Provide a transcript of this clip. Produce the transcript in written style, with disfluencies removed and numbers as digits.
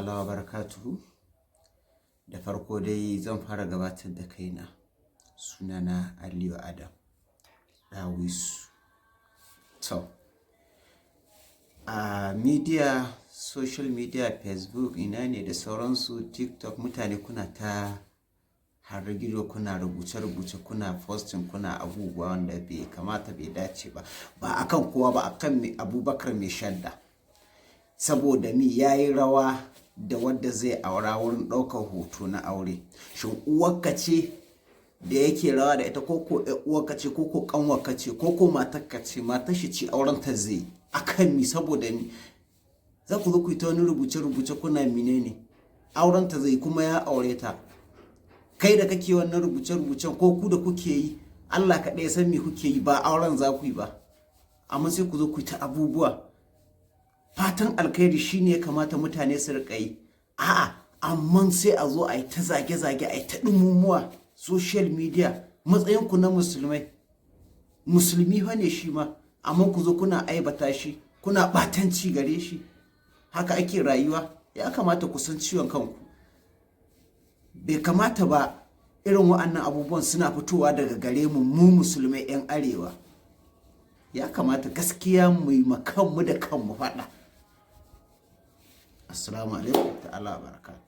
Ta'ala wa barakatuhu. Da farko dai zan fara gabatar da kaina. Sunana Aliyu Adam Ɗawisu. To, a media, social media, Facebook ina ne da sauransu, TikTok, mutane kuna ta hargido, kuna rubuce-rubuce, kuna posting, kuna abubuwa wanda bai kamata, bai dace ba. Ba akan kowa ba, akan mai Abubakar Mai Shadda. Saboda mi ya yi rawa da wadda zai aura wurin ɗaukar hoto na aure. Shin uwarka ce da yake rawa da ita, ko ko uwarka ce, ko ko ƙanwarka ce, ko ko matarka ce? Matar shi ce, auren ta zai. Akan mi? Saboda mi za ku zo ku yi ta wani rubuce-rubuce kuna menene? Auren ta zai kuma ya aure ta. Kai da kake wannan rubuce-rubucen, ko ku da kuke yi, Allah kaɗai ya san me kuke yi. Ba auren za ku yi ba, amma sai ku zo ku yi ta abubuwa. Fatan alkhairi shine ya kamata mutane su riƙa yi. A'a, amma sai a zo a yi ta zage-zage, a yi ta ɗumumuwa social media. Matsayinku na musulmai, musulmi fa ne shi ma, amma ku zo kuna aibata shi, kuna ɓatanci gare shi. Haka ake rayuwa? Ya kamata ku san ciwon kanku. Bai kamata ba irin wa'annan abubuwan suna fitowa daga gare mu, mu musulmai 'yan arewa. Ya kamata gaskiya mu yi kanmu da kanmu faɗa. Assalamu alaikum ta'ala barakatuh.